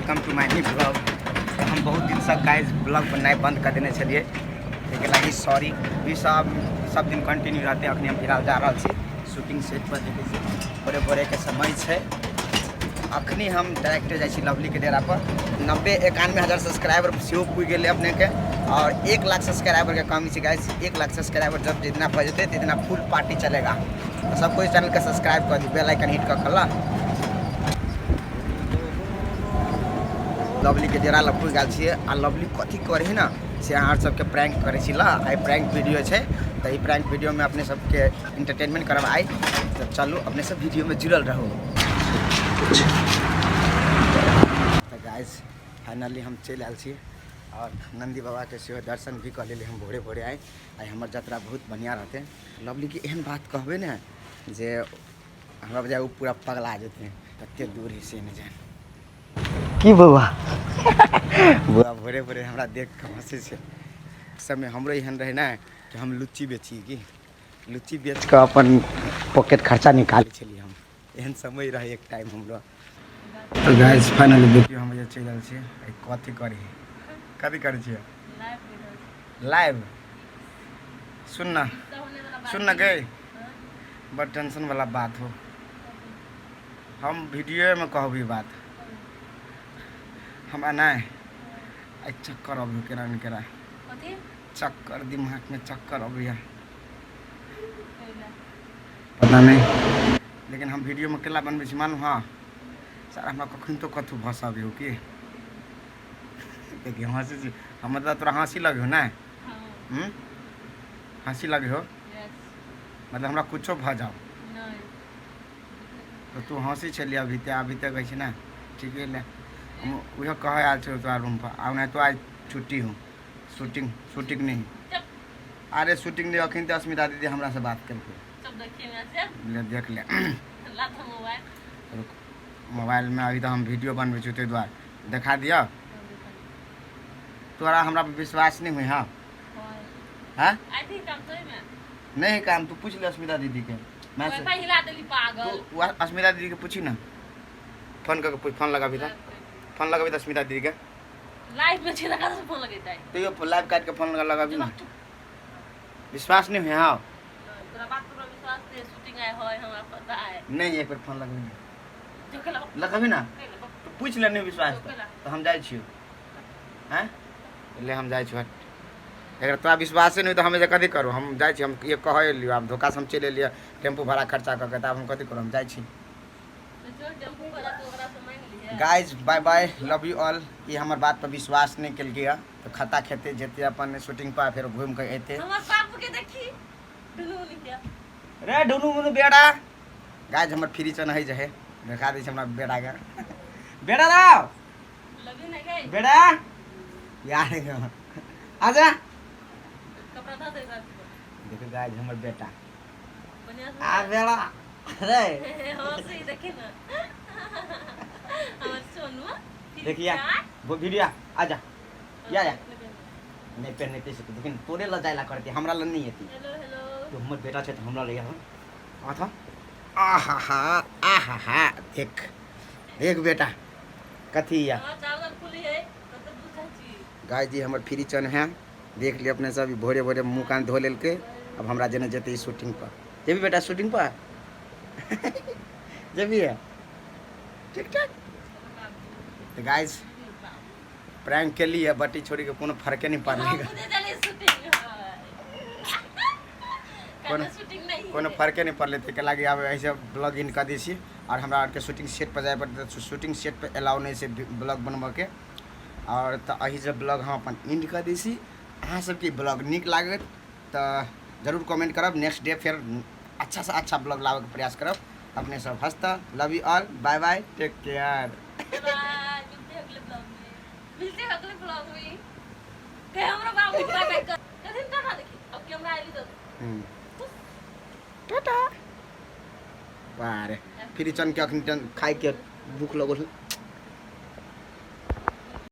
Welcome to my new blog. हम बहुत दिनसँ गाइज ब्लॉग बनेनाइ बन्द कऽ देने छलियै, ताहिके लागि सॉरी। ई सब सब दिन कंटिन्यू रहतै। अखनी हम फिलहाल जा रहल छी शूटिंग सेट पर। देखै छी, भोरे भोरेके समय छै। अखनी हम डायरेक्ट जाइ छी लवलीके डेरा पर। 90-91 हजार सब्सक्राइबर सेहो पुरि गेलै अपनेके और 1 लाख सब्सक्राइबरके कमी छै गाइस। 1 लाख सब्सक्राइबर जब जितना भऽ जेतै, तितना फुल पार्टी चलेगा। तऽ सब कोइ चैनलके सब्सक्राइब कऽ दियौ, बेल आइकन हिट कऽ कऽ। लवलीके डेरा लग पुरि गेल छियै आ लवली कथी करै है ने से अहाँ सबके प्रैंक करै छी। ल, आइ प्रैंक वीडियो छै, तऽ ई प्रैंक वीडियोमे अपने सबके इंटरटेनमेंट करब आइ। तऽ चलू, अपने सब वीडियोमे जुड़ल रहू। तऽ गाइस, फाइनली हम चलि आयल छी और नन्दी बाबाके सेहो दर्शन भी कऽ लेली हम भोरे भोरे। आइ आइ हमर यात्रा बहुत बढ़िआँ रहतै। लवलीके एहन बात कहबै ने जे हमरा बजाय ओ पूरा पगला जेतै। कते दूर है से नहि जान की। बौआ, बौआ, भोरे भोरे हमरा देख कऽ हँसै छै। समय हमरो एहन रहै ने कि हम लुच्ची बेची की लुच्ची बेच कऽ अपन पॉकेट खर्चा निकालै छलियै हम। एहन समय रहै एक टाइम हमरो। तऽ गाइस, फाइनली देखियौ, हम जे चलि रहल छी। कथी करी, कथी करै छियै लाइव? सुन ना, सुन ना गई, बड़ टेंशन वाला बात हो। हम वीडियोमे कहब ई बात। हमरा नहि आइ चक्कर अबै केना ने केना। चक्कर, दिमागमे चक्कर अबैया, पता नहि। लेकिन हम वीडियोमे केला बनबै छी मानू। हँ सर, हमरा कखन तो कथू भऽ सकै हो की। देखिए, हँसी छी हम, मतलब तोरा हँसी लगे हो ने? हम्म हँसी लगे हो? मतलब हमरा कुछो भऽ जाओ तऽ तू हँसी छलियै अभी तऽ, अभी तक कहै छी ने। ठीके ले, हम उहे कहै आयल छौ तोरा रूम पर आउ। नहि तो आज छुट्टी हूँ, शूटिंग शूटिंग नहीं। अरे शूटिंग नहीं, अखन तऽ अस्मिता दीदी हमरा से बात केलकै। ले, देख ले। रुक, मोबाइलमे अभी तऽ हम वीडियो बनबै छी, ताहि दुआरे देखा दिअ तोरा। हमरा पर विश्वास नहीं हुई? हाँ हाँ, नहीं है काम। तू पूछ ले अस्मिता दीदी के। मैं से तू अस्मिता दीदी के पूछी ना, फोन करके पूछ। फोन लगाबी था, फोन लगाबी था अस्मिता दीदी के। लाइव में छी लगा फोन लगेतै। तो लाइव काट के फोन लगाबी ना। विश्वास नहीं हुई? हाँ। तोरा बात पर विश्वास नहीं। शूटिंग आए होय, हमरा पता है। नहीं, एक बार फोन लगाबी ना, लगाबी ना, तो पूछ ले। नहीं विश्वास तो हम जाइ छियो। हैं, ले, हम जाइ छियो। अगर तोरा विश्वासे नहीं तो हम जे कथी करू? हम जाइ छी। हम ये कहै एलियो, आब धोखासँ हम चलि एलियै टेम्पू भाड़ा खर्चा कऽ के, तऽ आब हम कथी करू? हम जाइ छी। Guys, bye bye, love you all. ई हमर बात पर विश्वास नहि केलकै हँ, तऽ खाता खेतै, जेतै अपन शूटिंग पर, फेर घुमि कऽ एतै। हमर बाबू के देखी दुनू के। रे ढुनू मुनू बेड़ा। गाइज, हमर फ्री चन है जे है, देखा दै छै हमरा बेड़ा के। बेड़ा राव। लव you नहीं गई। बेड़ा यार, आजा। कपड़ा धो दे। देखो गाइज, हमर बेटा। बढ़िया से। आ बेड़ा रे। हंसी देखी ना हमर सोनुआ। देखिया वो वीडियो, आजा या या। नहीं पहनते से लेकिन तोरे ल जाइला करती, हमरा ल नहीं एती। Hello hello. तो हमर बेटा छै तऽ हमरा लग आता। आहा हा, आहा हा, देख देख बेटा, कथी या? हां, चावल खुली है तो बुझै छी। गाय जी, हमर फ्री चन है, देख लिय अपने सब। भोरे भोरे मुँह कान धो लेलकै। अब हमरा जेना जेतै शूटिंग पर। जेबी बेटा शूटिंग पर? जेबी है? ठीक ठाक। तऽ गाइस, प्रैंक के लिए बटी छोड़ी के कोनो फर्के नहीं पड़लेगा। हम खुदे चली शूटिंग कोनो शूटिंग नहीं। कोनो फर्के नहीं पड़ले। ताहिके लागि आब ऐसे ब्लॉग इन कऽ दै छी आओर हमरा आरके शूटिंग सेट पर जाय पड़तै। शूटिंग सेट पर अलाउ नहि छै ब्लॉग बनबऽके। आओर तऽ एहिसँ ब्लॉग हम अपन एंड कऽ दै छी। अहाँ सबके ब्लॉग नीक लागत तऽ जरूर कमेंट करब। नेक्स्ट डे फेर अच्छासँ अच्छा ब्लॉग लाबऽके प्रयास करब। अपने सब हँसता। Love you all, bye bye, take care. Bye, मिलते हैं अगले ब्लॉग में, मिलते हैं अगले ब्लॉग में। कहे हमरा बाबू बाय बाय कर कथिन। टाटा। देखी, अब कैमरा आइली तो। टाटा। बारे, फिर चन के अखन खाइके भूख लगल।